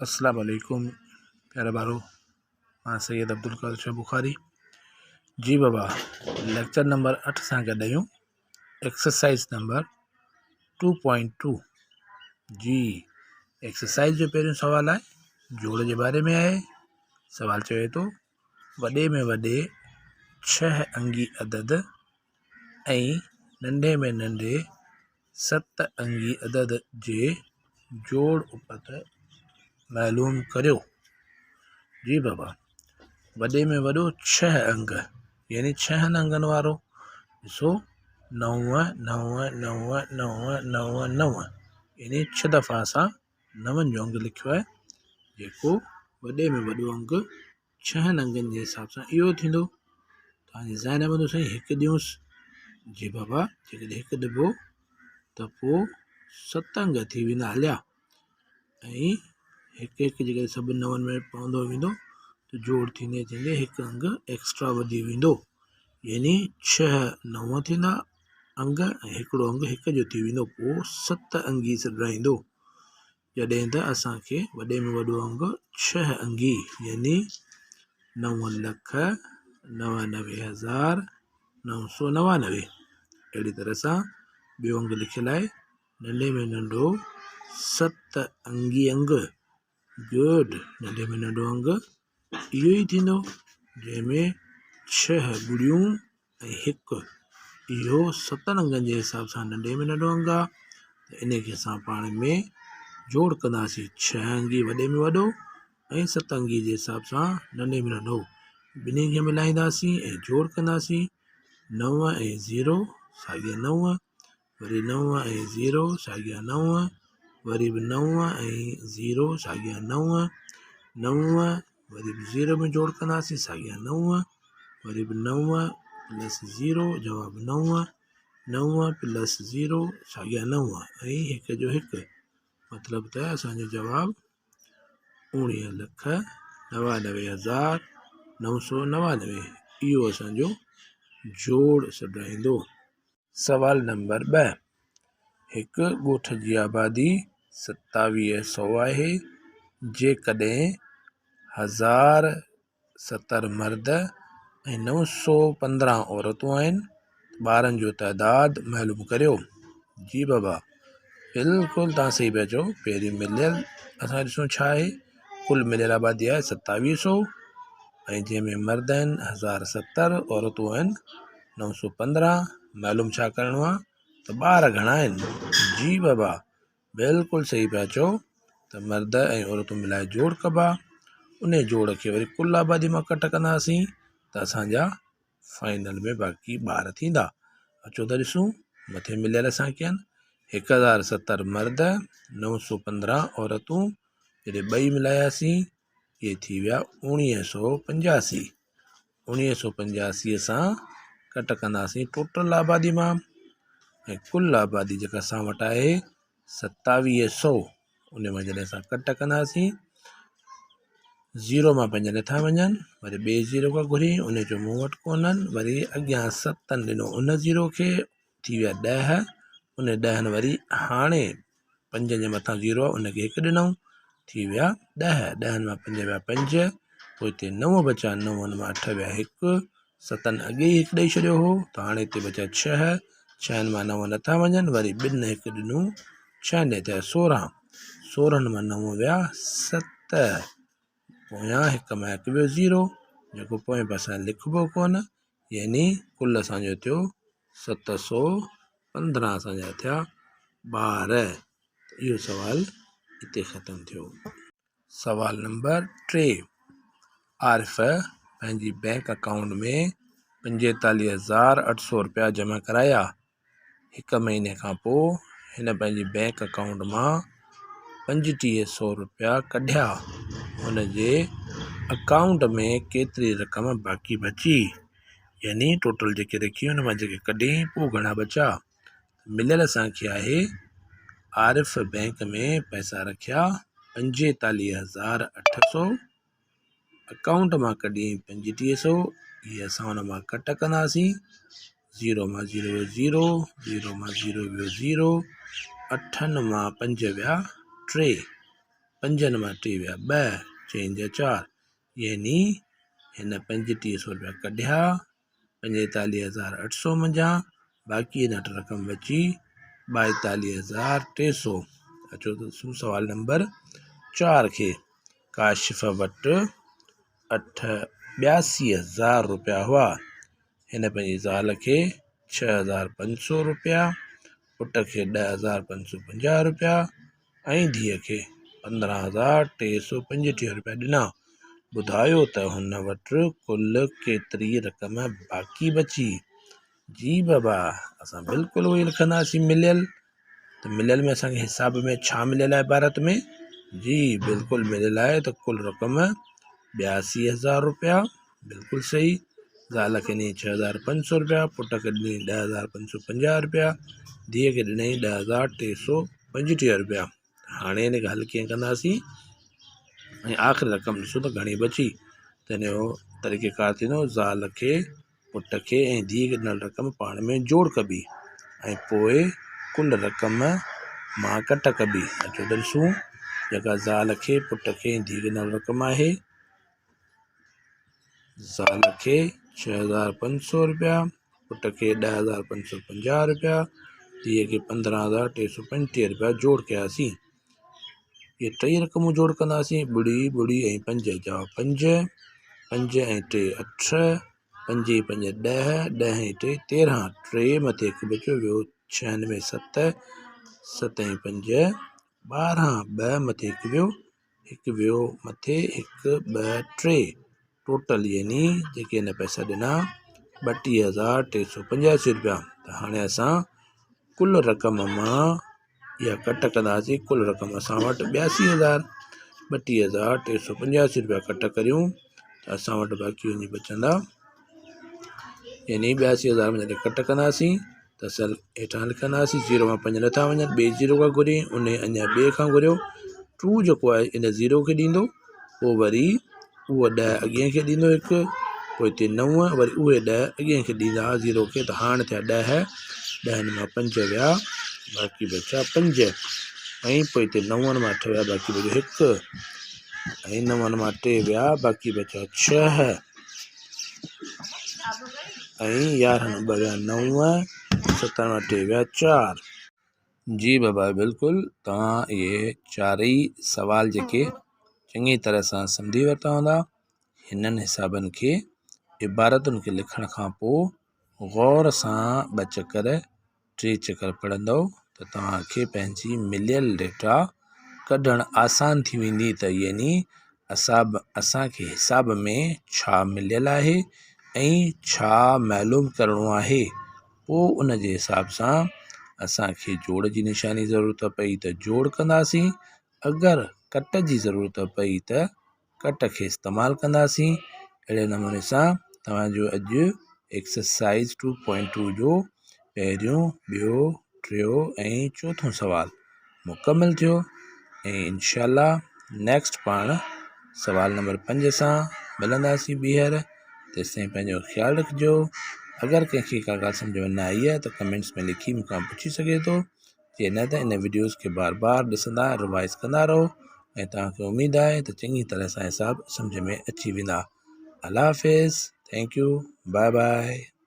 السلام عليڪم پيارا ٻارو مان سيد عبدالقادر شاھ بخاري جي بابا ليڪچر نمبر اٺ سان گڏ آهيون ايڪسرسائز نمبر 2.2 جي ايڪسرسائز جو پهريون سوال آهي جوڙ جي باري ۾ آهي سوال چوي ٿو وڏي ۾ وڏي ڇهه انگي عدد ۽ ننڍي ۾ ننڍي ست انگي عدد جي جوڙ اپت معلوم ڪريو. جي بابا وڏي ۾ وڏو ڇهه انگ يعني ڇهن انگن وارو ڏسو نو نو نو نو نو نو يعني ڇهه دفعا اسان نون جو انگ لکيو آهي جيڪو وڏي ۾ وڏو انگ ڇهن انگن جي حساب سان اهو ٿيندو. توهان جي ذهن ۾ هوندو سائين هڪ ڏيونس جي بابا جيڪڏهن هڪ ڏبو ته پوء ست انگ ٿي ويندا هليا ۽ هڪ هڪ جيڪڏهن سڀ نون ۾ پوندو ويندو ته جوڙ ٿيندي ٿيندي هڪ انگ ايڪسٽرا وڌي ويندو يعني ڇهه نو ٿيندا انگ ۽ هڪڙو انگ هڪ جو ٿي ويندو پوء ست انگي سڏرائيندو. جڏهن ته اسان کي وڏي ۾ وڏو انگ ڇهه انگي يعني 9,99,999. اهڙي طرح سان ٻيو انگ لکيل آهي ننڍي ۾ ننڍو ست انگي انگ. گڊ ننڍي ۾ ننڍو انگ اهو ئي ٿيندو جنهن ۾ ڇهه ٻڙيون ۽ هڪ اهو ستن انگن جي حساب سان ننڍي ۾ ننڍو انگ آهي ته ان کي اسان پاڻ ۾ جوڙ ڪنداسين ڇهه انگي وڏي ۾ وڏو ۽ ست انگي جي حساب سان ننڍي ۾ ننڍو ٻنهي کي ملائينداسين ۽ جوڙ ڪنداسين نو ۽ زيرو ساڳيا نو وري نو ۽ زيرو ساڳيا نو، وري به نو ۽ زيرو ساڳيا نو، نو وري به زيرو ۾ جوڙ ڪنداسين ساڳيا نو، وري به نو پلس زيرو جواب نو، نو پلس زيرو ساڳيا نو ۽ هڪ جو هڪ مطلب ته اسان جو جواب اوڻيهه لک نوانوي هزار نو سو نوانوي اهو اسان جو جوڙ سڏائيندو. سوال نمبر ٻه، هڪ ڳوٺ جي آبادي ستاويهه سئو آهي، جيڪڏهن 1070 مرد ۽ 915 عورتون آهن ته ٻارن جو تعداد معلوم ڪريو. جي بابا بلڪل توهان صحيح پيا چئو پهرين مليل اسان ڏسون ڇا آهي ڪل مليل آبادي آهي ستاويهه سئو ۽ جنهن ۾ مرد آهن 1070 عورتون آهن 915 معلوم ڇا ڪرڻو آهي ته ٻار گهڻا آهن جي بابا بلڪل صحيح پيا چئو ته مرد ۽ عورتون ملائي جوڙ ڪبا ان جوڙ کي وري ڪل آبادي مان ڪٽ ڪنداسين ته اسانجا فائنل ۾ باقي ٻار ٿيندا. اچو ته ڏسون مٿي مليل اسان کي آهن 1070 مرد 915 عورتون جڏهن ٻئي ملاياسين اهي ٿي ويا 1985 1985 سان ڪٽ ڪنداسين ٽوٽل آبادي مان ۽ ڪل آبادي جيڪا اسان وٽ آهي 2700 ان مان جڏهن اسان ڪٽ ڪنداسين زيرو مان پنج نٿا وڃن وري ٻئي زيرو کان گهري ان جو مون وٽ ڪونهن وري اڳيان ستن ڏنو ان زيرو کي ٿي ويا ڏهه ان ڏهن وري هاڻي پنج جي مٿان زيرو آهي ان کي هڪ ڏنائون ٿي ويا ڏهه ڏهن مان پنج ويا پنج پوء هتي نو بچا نون مان اٺ ويا هڪ ستن اڳي ئي هڪ ڏئي ڇڏيو هو ته هاڻي هتي بچيا ڇهه، ڇهن مان نو نٿا وڃن، وري ٻن هڪ ڏنو، ڇهن ڏي ٿيا سورهن، سورهن مان نو ويا ست، پويان هڪ مان هڪ ويو زيرو، جيڪو پوئين پاسي لکبو ڪونه، يعني ڪل اسان جو ٿيو 715 اسان جا ٿيا ٻار. ته اهو سوال هتي ختم ٿيو. سوال نمبر ٽي، عارف پنهنجي بئنڪ اڪائونٽ ۾ 45800 رپيا جمع ڪرايا. هڪ مهيني کان پوء هن پنهنجي بئنڪ اڪائونٽ مان 3500 رپيا ڪڍيا. هن جي اڪائونٽ ۾ ڪيتري رقم باقي بچي؟ يعني ٽوٽل جيڪي رکي ان مان جيڪي ڪڍي پوء گهڻا بچا؟ مليل اسان کي آهي عارف بئنڪ ۾ پئسا رکيا 45800 اڪائونٽ مان ڪڍي 3500 اهي اسان ان مان ڪٽ ڪنداسين زيرو مان زيرو ويو زيرو زيرو مان زيرو ويو زيرو اٺن مان پنج ويا ٽي. پنجن مان ٽي ويا ٻه، چئن جا چار، يعني هن 3500 رپيا ڪڍيا، 45800 منجهان باقي هن وٽ رقم بچي 42300. اچو ته ڏسون سوال نمبر 4 کي. ڪاشف وٽ اٺ 82000 رپيا هئا. هن پنهنجي زال کي 6500 رپيا، پٽ کي 10550 رپيا ۽ ڌيء کي 15325 رپيا ڏنا. ٻڌايو ته هن وٽ ڪل ڪيتري رقم باقي بچي؟ جي بابا اسان بلڪل اهو ئي لکنداسين مليل ته مليل ۾ اسان کي حساب ۾ ڇا مليل آهي عبارت ۾ جي بلڪل مليل آهي ته ڪل رقم 82000 رپيا بلڪل صحيح زال کي ڏني 6500 رپيا پٽ کي ڏني 10550 رپيا ڌيء کي ڏنائين 10325 رپيا هاڻي هن کي حل ڪيئن ڪنداسين ۽ آخري رقم ڏسو ته گهڻي بچي ته هن جو طريقه ڪار ٿيندو زال کي پٽ کي ۽ ڌيء کي ڏنل رقم پاڻ ۾ جوڙ ڪبي ۽ پوء ڪل رقم مان ڪٽ ڪبي. اچو ته ڏسون جيڪا زال کي، پٽ کي ۽ ڌيء کي ڏنل رقم آهي. زال کي 6500 رپيا، پٽ کي 10550 رپيا، ڌيء کي 15325 رپيا جوڙ ڪياسين. اهي ٽئي رقمون جوڙ ڪنداسين ٻڙي ٻڙي ۽ پنج جواب پنج، پنج ۽ ٽي اٺ، پنج ۽ پنج ڏهه، ڏهه ۽ ٽي 13، ٽي مٿي هڪ بچيو ويو ڇهن ۾ ست، ست ۽ پنج 12، ٻه مٿي هڪ ويو، هڪ ويو مٿي هڪ ٻه ٽي ٽوٽل يعني جيڪي هن پئسا ڏنا 32385 روپيا ته هاڻي اسان ڪل رقم مان اها ڪٽ ڪنداسين ڪل رقم اسان وٽ 82000 32385 روپيا ڪٽ ڪريون ته اسان وٽ باقي وڃي بچندا يعني 82000 ۾ جڏهن ڪٽ ڪنداسين ته اصل هيٺان لکنداسين زيرو مان پنج نٿا وڃن ٻئي زيرو کان گهري ان اڃا ٻئي کان گهريو ٽو جيڪو آهي ان زيرو کي ڏيندو پوء وري اهو ڏهه اڳئين کي ڏيندو هڪ پوء هتي نو وري اهي ڏهه اڳئين کي ڏيندا زيرو کي ته هاڻ ٿيا ڏهه ڏهن مان پنج ويا باقي بچا پنج ۽ پوء هتي نون مان اٺ ويا باقي بچيو هڪ ۽ نون مان ٽي ويا باقي بچا ڇهه ۽ يارهن ٻه ويا نو ستن مان ٽي ويا چار. جي بابا بلڪل توهان اهي چارئي سوال جيڪي چڱي طرح سان سمجهي ورتا هوندا هنن حسابن کي عبارتن کي لکڻ کان پوء غور سان ٻه چڪر ٽي چڪر پڙهندؤ ته توهان کي پنهنجي مليل ڊيٽا ڪڍڻ آسان ٿي ويندي ته يعني اسان کي حساب ۾ ڇا مليل آهي ۽ ڇا معلوم ڪرڻو آهي پوء ان جي حساب سان اسان کي جوڙ جي نشاني ضرورت پئي ته جوڙ ڪنداسين اگر ڪٽ جي ضرورت پئي ته ڪٽ کي استعمال ڪنداسين اهڙي نموني سان توهان جو اڄ ايڪسرسائز ٽو پوائنٽ ٽو جو پهريون ٻيو ٽيو ۽ چوٿون سوال مڪمل ٿيو ۽ انشاء الله نيڪسٽ پاڻ سوال نمبر پنج سان ملنداسين ٻيهر تيستائين پنهنجو خيال رکجو اگر ڪنهن کي ڪا ڳالهه سمجهه ۾ نه آئي آهي ته ڪمينٽس ۾ لکي مون کان پڇي سگهي ٿو جي نه ته ان وڊيوز کي بار بار ڏسندا روائز ڪندا رهو ۽ توهان کي اميد آهي ته چڱي طرح سان حساب سمجهه ۾ اچي ويندا الله حافظ thank you bye bye.